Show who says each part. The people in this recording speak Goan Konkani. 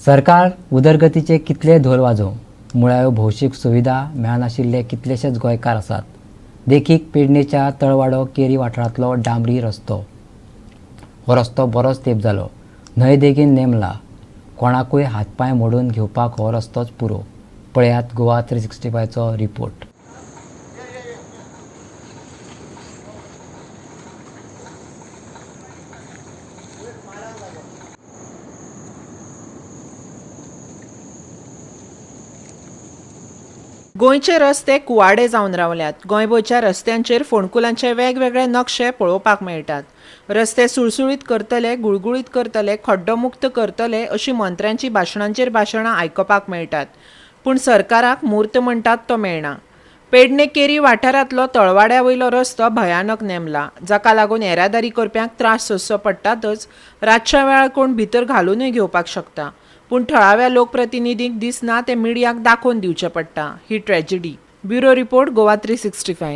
Speaker 1: सरकार उदरगतीचे कितले धोल वाजोवं, मुळाव्यो भौशीक सुविधा मेळनाशिल्ले कितलेशेच गोंयकार आसात. देखीक पेडणेच्या तळवाडो केरी वाठारांतलो डांबरी रस्तो. हो रस्तो बरोच तेंप जालो न्हंय देगेन नेमला. कोणाकूय हातपांय मोडून घेवपाक हो रस्तोच पुरो. पळयात गोवा 365चो रिपोर्ट.
Speaker 2: गोंयचे रस्ते कुवाडे जावन रावल्यात. गोंयभरच्या रस्त्यांचेर फोंडकुलांचे वेगवेगळे नकशे पळोवपाक मेळटात. रस्ते सुळसुळीत करतले, गुळगुळीत करतले, खड्डोमुक्त करतले अशी मंत्र्यांची भाशणांचेर भाशणां आयकपाक मेळटात. पूण सरकाराक म्हूर्त म्हणटात तो मेळना. पेडणे केरी वाठारांतलो तळवाड्या वयलो रस्तो भयानक नेमला, जाका लागून येरादारी करप्यांक त्रास सोंसचो पडटातच, रातच्या वेळार कोण भितर घालूनय घेवपाक शकता. पूण थळाव्या लोकप्रतिनिधींक दिसना तें मिडियाक दाखोवन दिवचें पडटा. ही tragedy. Bureau report, Goa 365.